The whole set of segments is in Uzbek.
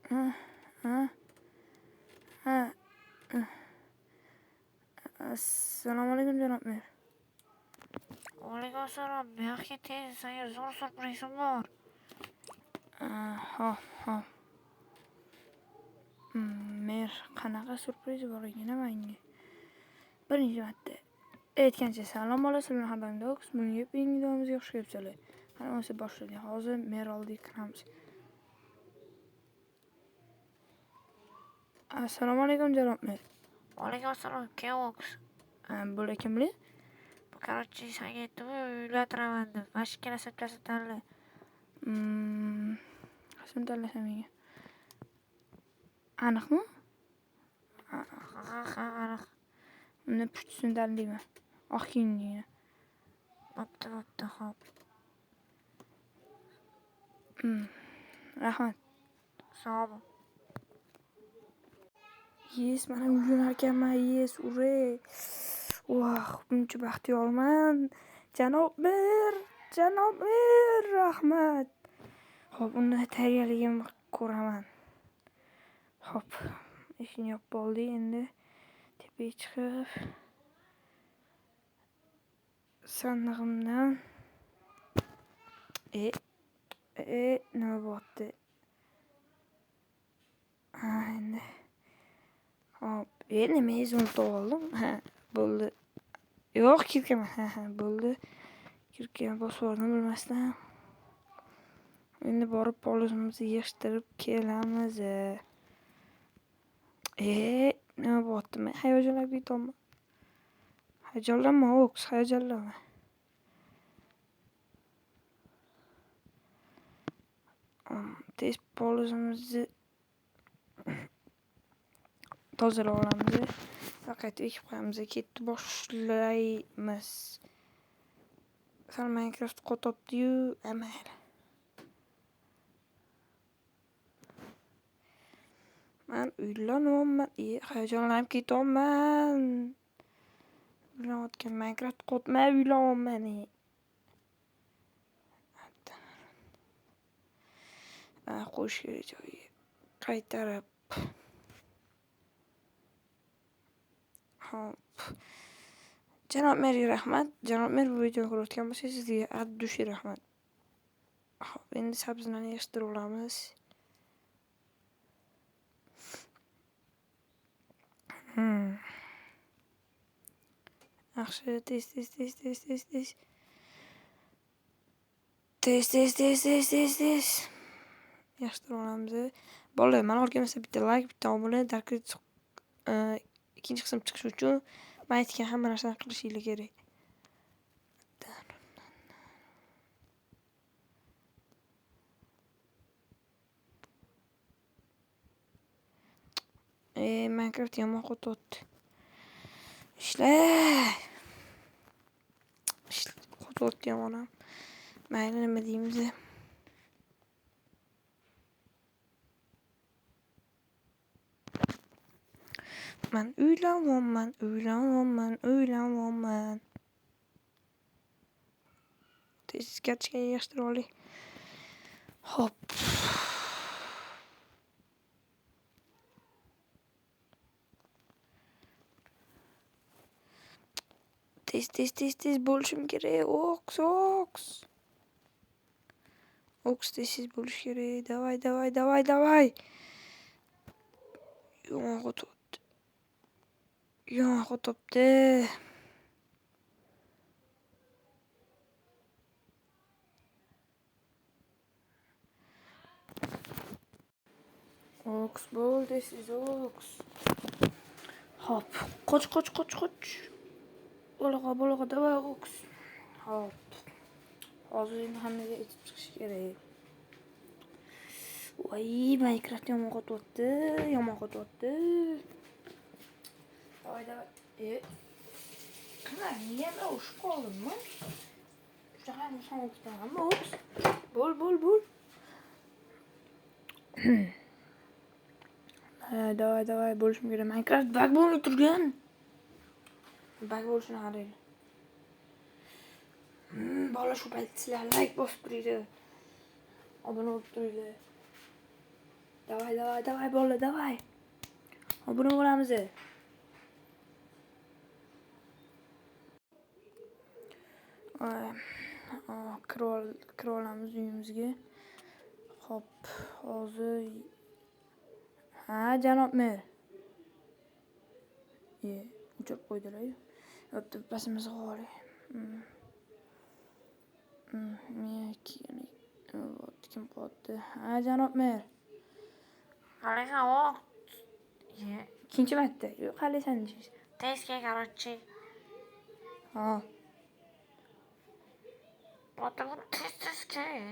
Ha. Ha. Assalomu alaykum janob mer. Alaykum assalom. Buyoqqa tez, senga zo'r syurprizim bor. Hop, hop. Mer qanaqa syurpriz bor ekan menga? Birinchi marta aytgancha salom bola, sizlar bilan har doim Dogs. Bugungi videomizga xush kelibsizlar. Qani bo'lmasa boshlaylik. Hozir mer oldiga kiramiz. Assalomu alaykum janob mer. Alaykum assalom, Kevox. Bular kimlar? Bu короче, senga aytdim-ku, uylantiraman deb. Mana shu ikkalasini bittasini tanla. Qaysini tanlasam ekan? Aniqmi? Ha, ha, aniq. Unda pushtisini tanlayman. Oq kiyimligini. Bo'pti, bo'pti, xo'p. Rahmat. Sog' bo'l. Yes, mana uylanar ekanman. Yes, ure. Voh, buncha baxtiyorman. Janob mer, janob mer, rahmat. Xo'p, unda tayyorgarligimni ko'raman. Xo'p, eshikni yopib oldik. Endi tepaga chiqib sandig'imdan nima bo'pti? Ha, endi hop, nima unutib oldim. Ha, bo'ldi. Yo'q, kirkaman. Ha, ha, bo'ldi. Kirkani bosib yubordim bilmasdan. Endi borib polizimizni yig'ishtirib kelamiz. Nima bo'pti? Men hayajonlanib ketyapman. Hayajonlanma, Oks, hayajonlanma. Tez polizimizni tozalab olamiz. Va qaytib ekib qo'yamiz. Ketdi, boshlaymiz. Sal Minecraft qo'tibdi-yu, mayli. Men uylanyapman. Hayajonlanib ketyapman. Uylanayotgan Minecraft qo'tmay uylanyapman. Qo'yish kerak joyiga. Qaytarib. Hop. Janob merga rahmat. Janob mer, bu videoni ko'rayotgan bo'lsangiz, sizga от души rahmat. Hop, endi sabzilarni yig'ishtirib olamiz. Yaxshi, tez tez tez tez tez tez. Tez tez tez tez tez tez. Yig'ishtirib olamiz. Bolalar, mana olganimizda bitta like, bitta obuna, ikkinchi qism chiqishi uchun men aytgan hamma narsani qilishingiz kerak. Minecraft yomon qo'tyapti. Ishla. Qo'tyapti yomon ham. Mayli, nima deymiz? Men uylanyapman, uylanyapman, uylanyapman. Tez kartochkani yig'ishtirib oling. Hop. Tez tez tez tez bo'lishim kerak. Oks, oks. Oks, tez tez bo'lish kerak. Davay, davay, davay, davay. Yomon qo'tyapti. Yomon qo'tyapti. Oks bo'l, tez tez oks. Hop, qoch, qoch, qoch, qoch. Bo'laqa, bo'laqa, davay oks. Hop. Hozir endi hammaga aytib chiqish kerak. Voy, Minecraft yomon qo'tyapti, yomon qo'tyapti. Davay, davay. Qana, nega men urushib qoldimmi? Shunaqa inson o'tganmi, oks? Bo'l, bo'l, bo'l. Davay, davay, bo'lishim kerak. Minecraft bug bo'lib turgan. Bug bo'lishini qarang. Bola shu payt sizlar like bosib turinglar. Obuna bo'lib turinglar. Davay, davay, davay bolalar, davay. Obuna bo'lamiz. Kirib olamiz uyimizga. Xo'p, hozir ha, janob mer. O'chirib qo'ydilar-yu. Bo'pti, pasimizni qo'yaylik. Kim qo'yapti? Ha, janob mer. Qalaysan, o? Ikkinchi marta. Yo'q, qalaysan deysiz. Tez kel, короче. Ha. Botir, tez tez kel.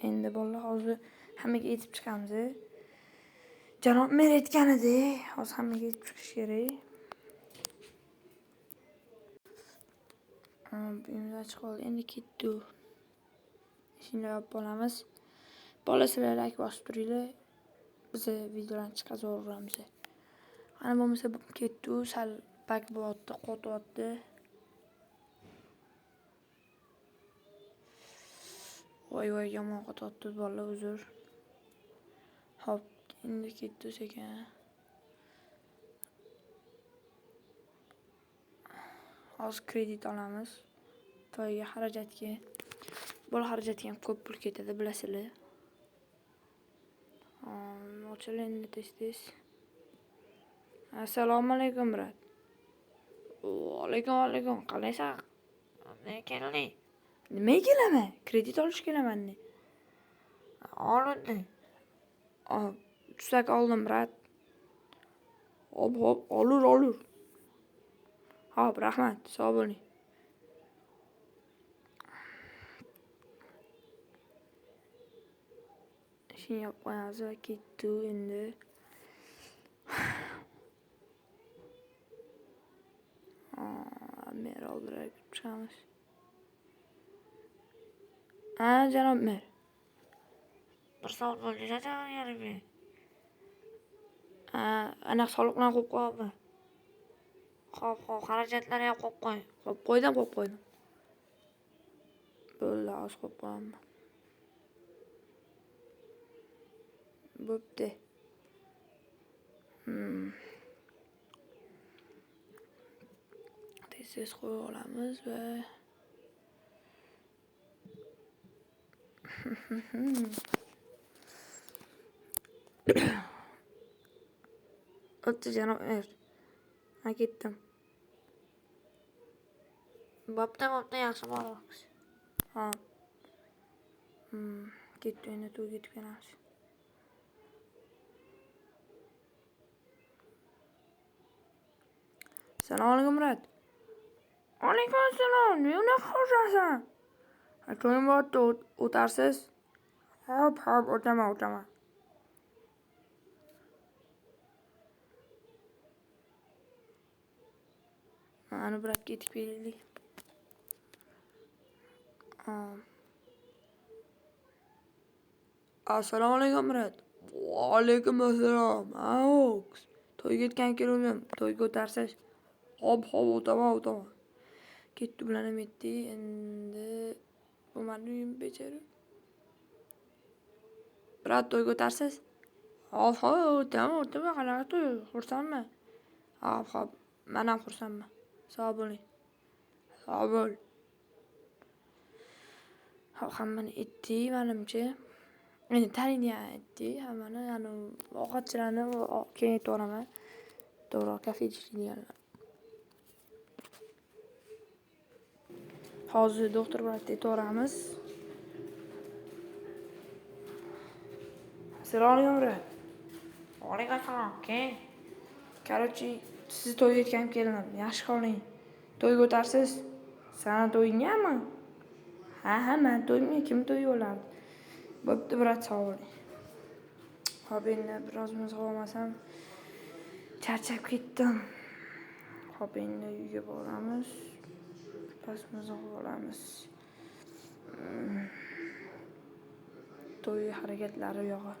Endi bolalar hozir hammaga aytib chiqamiz. Janob mer aytgan edi, hozir hammaga aytib chiqish kerak. Uyimiz ochiq qoldi, endi ketdi. Eshikni yopib olamiz. Bola sizlar like bosib turinglar. Biz videolarni chiqarib yuboramiz. Ana bo'lmasa ketdi, sal bak bo'lyapti, qotyapti. Voy voy, yomon qotyapti bolalar, uzr. Hop, endi ketdi sekin. Hozir kredit olamiz. To'yga xarajatga. Bola xarajatga ham ko'p pul ketadi, bilasizlar. Ochil endi tez-tez. Assalomu alaykum, brat. Alaykum, alaykum. Qalaysan? Nega kelding? Nimaga kelaman? Kredit olish kelaman. Ol endi. Tusak oldim, brat. Hop, hop, olur, olur. Hop, rahmat, sog' bo'ling. Ishini yopib qo'yamiz va ketdi endi. Mer oldiga kirib chiqamiz. Ha, janob mer. Bir soat bo'ldi, chaqirganimga. Ha, aniq soliqlarni qo'yib qo'yapman. Xo'p, xo'p, xarajatlarni ham qo'yib qo'y. Qo'yib qo'ydim, qo'yib qo'ydim. Bo'ldi, hozir qo'yib qo'yaman. Bo'pti. Tez-tez qo'yib olamiz va o'tdi janob er. Ha, ketdim. Bo'pti, bo'pti, yaxshi bor. Ha. Ketdi, endi to'yga yetib kelamiz. Assalomu alaykum, Murad. Alaykum assalom. Nima unaqa xursandsan? To'yim bo'lyapti, o'tarsiz? Hop, hop, o'taman, o'taman. Mana brat ketib kelaylik. Assalomu alaykum, Murad. Va alaykum assalom. Oks. To'yga yetgan keluvdim. To'yga o'tarsiz? Hop, hop, o'taman, o'taman. Ketdi bilan ham yetdik. Endi bu meni uyim bechara. Brat, to'yga o'tarsiz? Hop, hop, o'taman, o'taman. Qanaqa to'y? Xursandman. Hop, hop, men ham xursandman. Sog' bo'ling. Sog' bo'l. Hop, hammani etdik, menimcha. Endi taniydigan etdik hammani, ya'ni ovqatchilarni keyin aytib yuboraman. To'g'ri, kafeda ishlaydiganlar. Hozir doktor bilan aytib yuboramiz. Assalomu alaykum, brat. Alaykum assalom, keyin. Короче, sizni to'yga yetgan keldim. Yaxshi qoling. To'yga o'tarsiz? Sani to'yingami? Ha, ha, men to'yimga kim to'yi bo'lardi? Bo'pti, brat, sog' bo'ling. Hop, endi biroz muzg'olmasam charchab ketdim. Hop, endi uyga boramiz. Pastimizni olamiz. To'y harakatlari u yog'i.